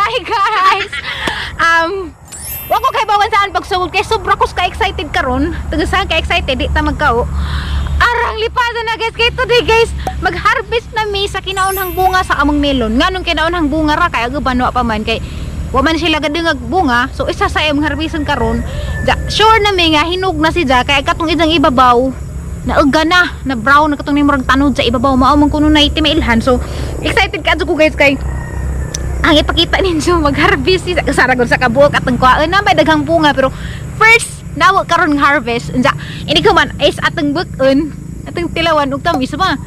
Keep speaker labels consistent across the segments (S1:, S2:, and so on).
S1: Hi guys. Wa ko kay bawan saan pagsugod kay sobra ko ka excited karon. Tungod saan ka excited di ta magkao. Arang lipada na guys kay today guys, mag-harvest na mi sa kinaunhang bunga sa among melon. Nganong kinaunhang bunga ra kay aguban wa pa man kay wa man sila gadungag bunga. So isa sa imong harveston karon. Ja, sure na mi nga hinog na si ja kay katong idang ibabaw nauga na, na brown na katong ni murag tanod sa ibabaw mao man kuno na mailhan. So excited ka ko guys kay ang ipakita ninyo mag-harvest si sa sa kabuok atong kuhaan na may daghang bunga pero first nawa karon harvest unsa ini ko man is atong buk-on atong tilawan og tamis ba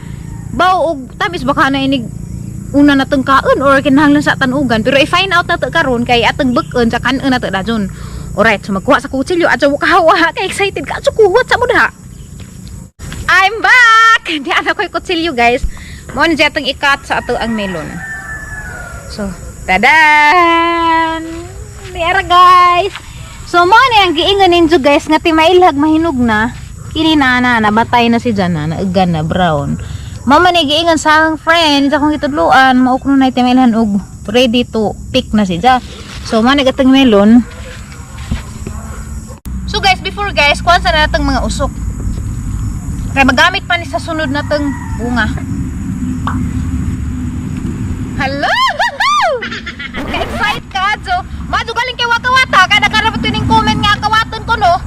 S1: baw og tamis baka na inig una natong kaon or kinahanglan sa tanugan pero i-find out na to karon kay atong buk-on sa kanon na to dajon. Alright, so magkuha sa kutsilyo at kahawa kay excited ka so kuwat sa mo daha. I'm back. Di ana ko'y kutsilyo guys. Mo ni atong ikat sa ato ang melon. So, tadan! Dira guys! So, mo ni ang giingon ninyo guys nga timailhag mahinog na. Kini na na nabatay na si Jana, naugan na brown. Mama ni giingon sa akong friend sa akong gitudloan, mao kuno na timailhan og ready to pick na si Ja. So, mo ni gatong melon. So guys, before guys, kuan sa na natong mga usok. Kay magamit pa ni sa sunod natong bunga. Hello! Ka-excite ka, so, madyo galing kay Waka-Wata, kaya nakarapot yun yung comment nga kawaton ko, no?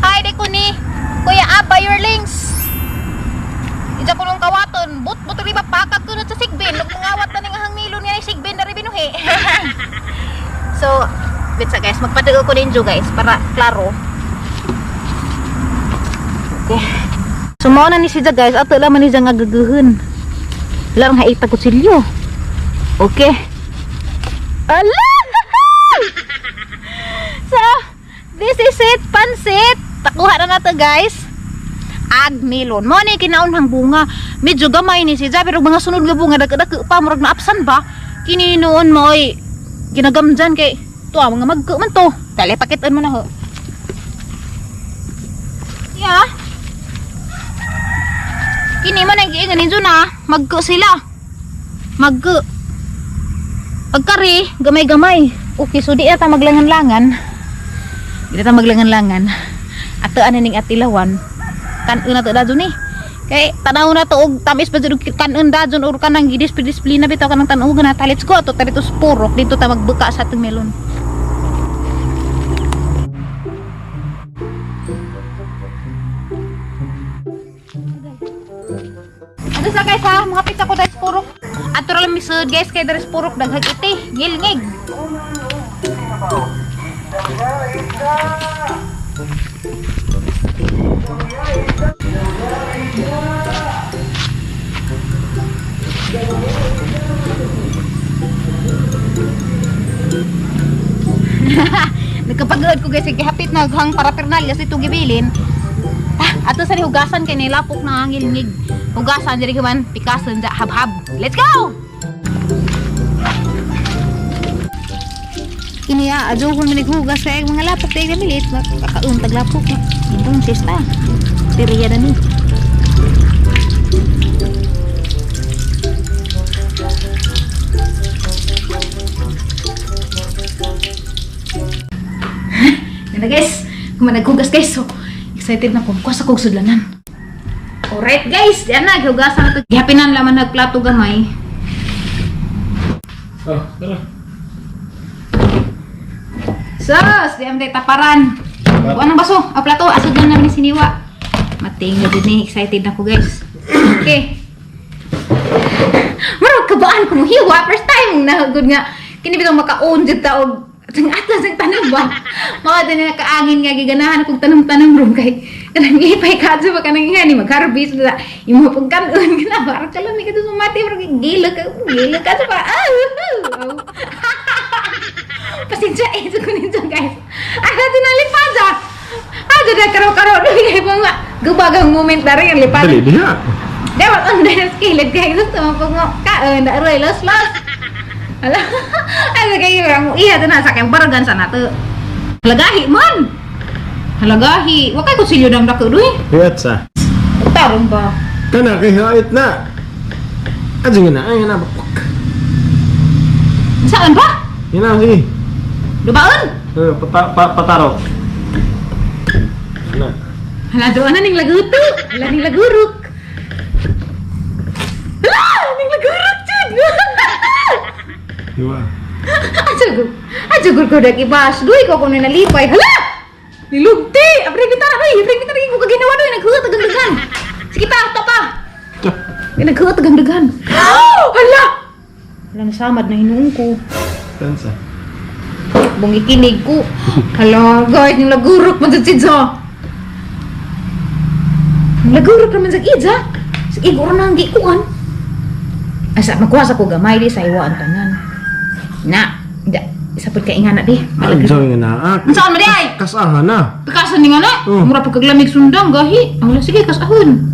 S1: Hi, di ko ni Kuya Abba, your links. Ija ko nung kawaton, but, but, riba, pakag ko na sa sigbin, nagmangawat na ning ahang milon nga ni sigbin na ribinuhi. So, bitsa guys, magpadago ko ninyo guys, para klaro. Okay. So, mao na ni siya guys, ato laman ni siya nga gagahon. Lang haita kutsilyo. Okay. Ala! So, this is it, pansit. Takuha na nato guys. Ag melon. Mo ni kinaunhang bunga. Medyo gamay ni siya pero mga sunod nga bunga dagko pa murag naapsan ba. Kini noon mo ay ginagamjan kay to ah, mga magko man to. Dali pakitan mo na ho. Yeah. Kini man ang giingon ninyo na magko sila. Magko. Pagkari, gamay-gamay. Okay, so di na ta maglangan-langan. Di na ta maglangan-langan. Ato ana ning atilawan. Kan-on na to dadun eh. Kay tanaw na to og tamis pa jud og kan-on dadun or kanang gidisplay na bitaw kanang tan-ogan na. Let's go ato ta dito sa purok dito ta magbuka sa atong melon. Ano sa guys ha, mga pizza ko dahil sa purok. Ato ra lang misud guys kay diri sa purok daghang iti, ngilngig. Nagkapagod ko guys, gihapit na hang parapernalya sa itong gibilin. Ah, ato sa hugasan kay nilapok na ang ngilngig. Hugasan diri man pikason ja habhab. Let's go. Kini ah, adyo kun manighugas sa mga lapok dai gamilit, kakaon tag lapok. Itong sista. Diri na ni. Yan na guys, kung naghugas guys, so excited na ko. Kuha sa kong sudlanan. Alright guys, yan na, hugasan na to. Gihapinan laman nagplato gamay.
S2: Oh, tara.
S1: Sus, di am taparan. Kuha ng baso, ah, plato, asod na namin siniwa. Mating na din eh, excited na ko guys. Okay. Marag kabaan ko hiwa, first time na gud nga kini bitong maka-own jud ta og ang atas ang tanong ba. Mga din na nakaangin nga giganahan kog tanong-tanong rom kay kanang ipay kadto ba kanang nga ni mag-harvest na imo pagkan-on kana ba kalami ka sumati pero gila ka pa. Ah, oh. Pasensya eh, so kunin guys. Ah, ito na lipada. Ah, na karo-karo kay mga gubagang moment na rin ang lipada.
S2: Dali diha.
S1: Dapat ang dahil skillet kay gusto mo pag kaon da aroy los los. Ala, ano kayo ang iya to na sa kay baragan sa nato. Halagahi man. Halagahi. Wa kay kutsilyo dam dako duy.
S2: Hiyat sa.
S1: Tarong ba?
S2: Kana kay hait na. Adyo na ay na bakwak.
S1: Saan ba?
S2: Yun na, sige.
S1: Dubaon!
S2: Eh, pataro. Ano?
S1: Hala, doon na ning laguto. Hala, ning lagurok. Hala, ning lagurok, jud.
S2: Diba?
S1: Ajugur. Ajugur ko dag ibas. Duy ko kung nalipay. Hala! Nilugti! Apre kita na, doy. Apre kita ko kaginawa doy. Naghuot agang dagan. Sige pa, to pa.
S2: Tiyo.
S1: Naghuot agang dagan. Oh, hala! Hala, nasamad na hinuong ko.
S2: Tansa.
S1: Bungikinig ko. Hala, guys, ning lagurok man sa sidsa. Ning lagurok naman sa idza. Sa igor na ang gikuan. Asa magkuha sa ko gamay di sa iwa ang tanan. Na, da, isa pud ka ingana di.
S2: Ang sabi nga na, ah.
S1: Unsaon man di ay?
S2: Kasahan na.
S1: Pikasan ni nga na.
S2: Oh.
S1: Mura pag kaglamig sundang gahi. Ang wala sige kasahon.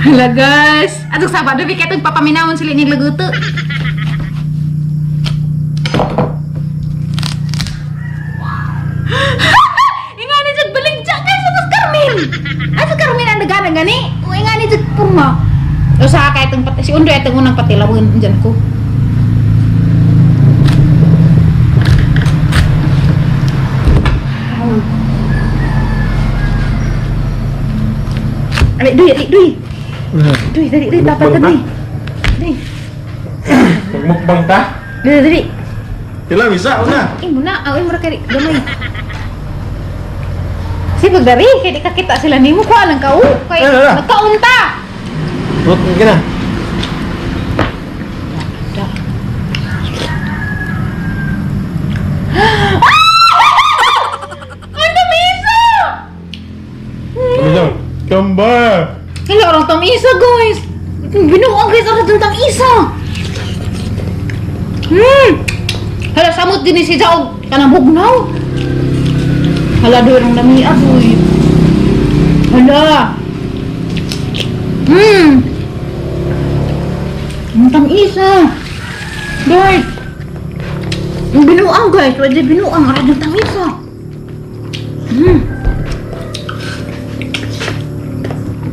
S1: Hala guys. Atong Sabado bi kay papaminawon sila ning laguto. Ingani jud baligya kay sa Mas Carmen. Ay sa Carmen ang dagana gani. O ingani jud purma. O sa kay itong pati si Undoy atong unang patilawon andyan ko. Ali, duy, ali, duy. Duy, dali, duy, tapat ka, duy. Duy,
S2: Magmukbang ta?
S1: dali, dali.
S2: Kila, misa, una.
S1: Eh, muna, away mo ra kay gamay. Sipag dari, kay di ka kita sila nimo kuha lang ka, oh. Kay
S2: Ano, ano?
S1: nagkaunta.
S2: Rot ka na.
S1: Da. Ang tamisa!
S2: Kami daw. Kamba!
S1: Hala, orang tamisa, guys. Binuang guys, orang itong tamisa. Hala, samot din ni si Jaog. Kanang hugnaw. Hala, doon ang dami agoy. Hala. Ang tamisa. Guys. Ang binuang, guys. Pwede binuang. Aray ng tamisa.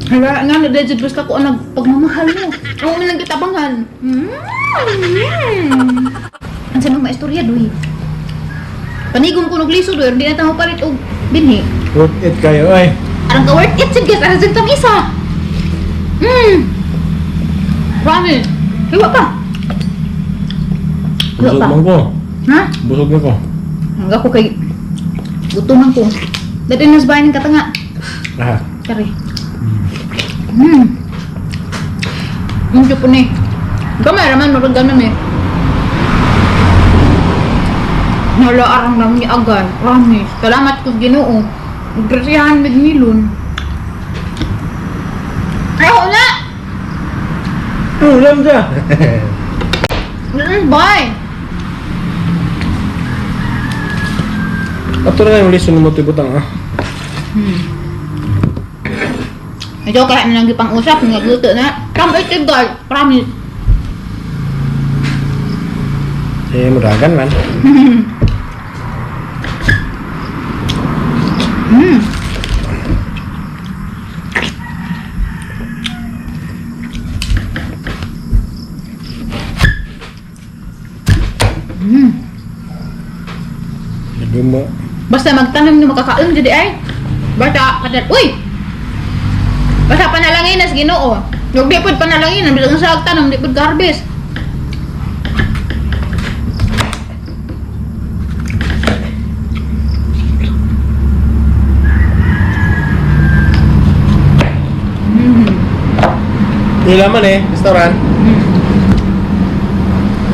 S1: Hala, nga na dahil basta ko ang nagpagmamahal mo. Ang mo lang kitabangan. Ang sanong maistorya, duy. Panigong ko naglisod, duy. Hindi na tamo palit og binhi.
S2: Worth it kayo, ay.
S1: Arang ka worth it, sige, guys. Arang sa isa. Promise. Hiwa pa. Hiwa
S2: Busog
S1: pa.
S2: man ko.
S1: Ha?
S2: Busog na ko.
S1: Hangga ko kay gutoman ko. Dati nas bahay ng katanga.
S2: Ah.
S1: Kare. Medyo po ni. Gamay raman, marag ganun eh. Nala arang lang ni Agan. Promise. Salamat ko Ginoo. Grasyahan med milon. Ayaw na!
S2: Ulam siya.
S1: Bye!
S2: Ato na yung listen mo ito butang ah.
S1: Medyo kaya na lang pang usap, nagluto na. Come eat it, guys. Promise.
S2: Eh, mudagan man. Mo.
S1: Basta magtanom na makakaon jadi ay. Basta kadal uy. Basta panalangin nas Ginoo. Ug di pud panalangin ang bilang sa tanom di pud harvest.
S2: Nilaman eh, restaurant.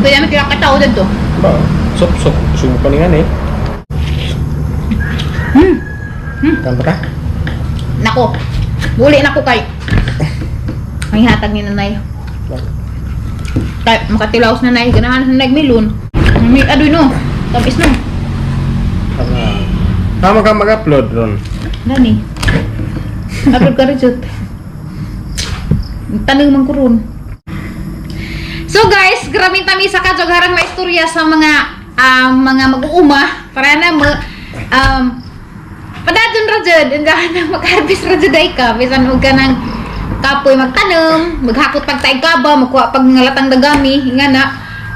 S1: Kaya may kaya katao dito.
S2: Ba, sop sop sumo pa nga eh. Tama ka?
S1: Nako. Muli na ko kay. Ang hatag ni nanay. Kay makatilaos na nay ganahan sa nagmilon. May adoy no. Tamis no.
S2: Tama. Tama ka mag-upload ron.
S1: Nani? Upload ka rin, Jut. Tanong man ko ron. So guys, grabing tamisa ka jog harang maistorya sa mga mga mag-uuma para na mo padadon ra jud undahan na mag-harvest ra jud ay ka bisan og kanang kapoy magtanom, maghakot pag taig kaba, makuha pag ngalatang dagami, nga na.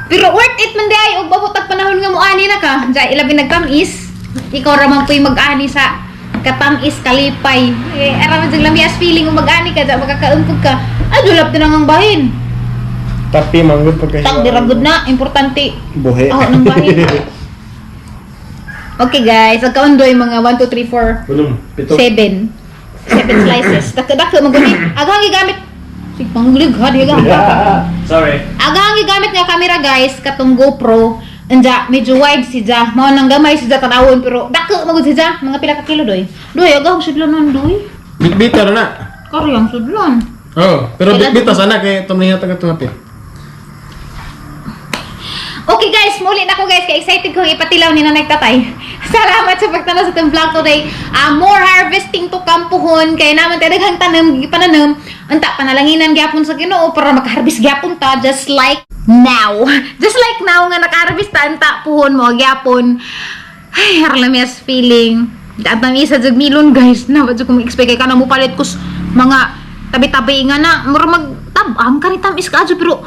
S1: Pero worth it man di ay og babutag panahon nga moani na ka. Diya ilabi nagtamis. Ikaw ra man puy mag-ani sa katamis kalipay. Eh, ara man jud lami as feeling mo mag-ani ka, diya makakaumpog ka. Ay, dulap din ang bahin.
S2: Tapi manggod pagkahiwa.
S1: Tang diragod na, importante.
S2: Buhi.
S1: Oh, ng bahin. Okay guys, ang kaundoy mga 1, 2, 3, 4,
S2: Unom, pito.
S1: 7. 7 slices. Dako-dako maguni. Aghang gigamit. Sig panglig ha diga.
S2: Sorry.
S1: Aghang gigamit nga camera guys katong GoPro. Anja medyo wide si Ja. Mao nang gamay si Ja tanawon pero dako magud si Ja. Mga pila ka kilo doy. Doy aghang sudlan nun doy.
S2: Bitbita na na.
S1: Karyang sudlan.
S2: Oh, pero
S1: Kailan-
S2: bitbita sana kay tumlingat ang itong hapit.
S1: Okay guys, muli na ko guys kay excited ko ipatilaw ni Nanay Tatay. Salamat sa pagtanaw sa itong vlog today. Ah, more harvesting to kampuhon kay naman tayo daghang tanom gipananom. Unta panalanginan gyapon sa Ginoo para makaharvest gyapon ta just like now. Just like now nga nakaharvest ta unta puhon mo gyapon. Ay, harlamias feeling. Dapat nang isa jud milon guys. Na ba jud ko expect kay kana mo palit ko mga tabi-tabi nga na mura magtab-ang kani tamis ka pero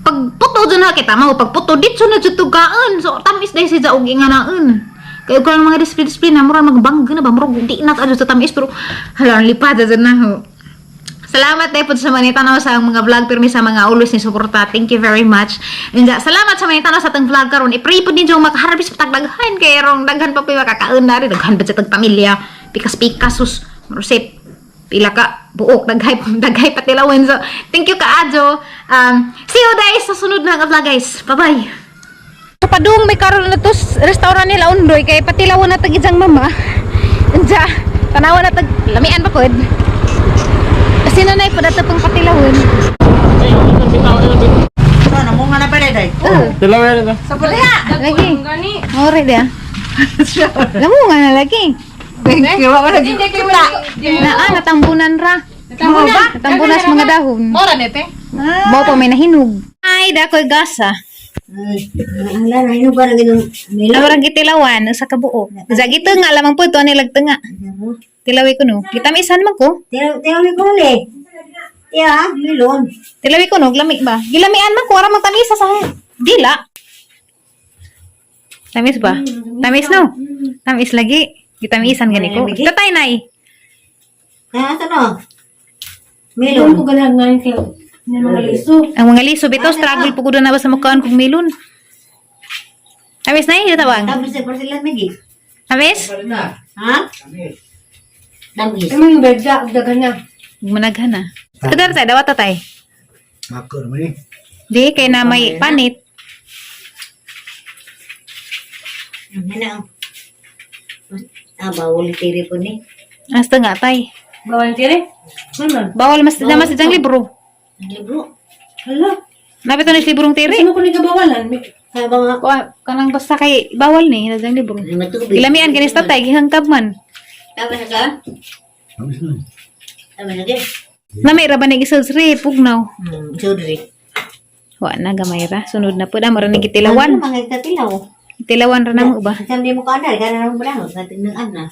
S1: pagputo dyan na kita mo pagputo dito na jud tugaan so tamis dahil siya og inganaon kay og kanang mga display display na mura magbangga na ba mura di na kaadto sa tamis pero hala ang lipad dyan na ho. Salamat dahil po sa mga nitanaw sa mga vlog pero sa mga always ni suporta. Thank you very much. And salamat sa mga nitanaw sa atong vlog karon. I-pray po ninyo makaharvest patag daghan kay rong daghan pa po yung makakaon na rin. Daghan pa sa tag pamilya. Pikas-pikas sus. Marusip pila ka buok daghay daghay patilawan, so thank you kaayo. See you guys sa sunod na nga vlog guys. Bye bye. Sa padung may karon na to restaurant nila Undoy kay patilawan na tag ijang mama. Unja tanawa na tag lamian pa pod. Sino na ipadata pang patilawon?
S3: Ano mo nga na pala day?
S1: Oh.
S2: Tilaw yan ito.
S3: Sa pala.
S1: Lagi. Ore dia. Lamo nga na lagi. Thank you. Wala lagi. Na ah, natambunan ra. Natambunan. Natambunan sa mga dahon.
S4: Mora nete.
S1: Bao pa may nahinog. Ay, dakoy gasa.
S3: Ang lana ino ba ginong milo?
S1: Lawarang gitilawan usa ka buok. Sa gito nga lamang po ito ani lagtunga. Tilawi ko no. Gitamisan man ko.
S3: Tiraw tiraw ko le. Ya, milon.
S1: Tilawi ko no, lami ba? Gilamian man ko ara man tamisa sa dila. Tamis ba? Tamis no. Tamis lagi. Gitamisan gani ko. Tatay nay.
S3: Kaya ito no. Milon.
S4: Ko ganahan nga yung kay mga liso.
S1: Ang mga liso bitaw struggle po ko na ba sa mukhaan kong milon. Tamis nay, ito tabang.
S3: Tapos sa porcelain migi.
S1: Tamis?
S3: Ha? Tamis.
S4: Ano yung berda? Dagan na.
S1: Managhan na. Kadar tay, dawat tatay.
S5: Mako naman eh.
S1: Di kay na may panit.
S3: Ano? Ah, bawal tiri po ni.
S1: Asta nga tay.
S4: Bawal tiri? Ano?
S1: Bawal mas na mas diyang libro.
S3: Ang libro.
S4: Hala.
S1: Napito na si librong tiri.
S4: Sino ko nagabawalan?
S3: Kaya ba nga?
S1: Kuha, kanang basta kay bawal ni diyang libro.
S3: Ay, matubig.
S1: Gilamian kanis tatay gihangkab man.
S3: Tama na ka?
S5: Tamis na.
S3: Tama na ka?
S1: Nami ra ba ni isod sri pugnaw.
S3: Sorry.
S1: Wa na gamay ra sunod na pud amo ra ni gitilawan.
S3: Ano mga katilaw?
S1: Tilawan ra namo ba?
S3: Sa hindi mo ka na, kaya na mo ba? Sa tingnan na.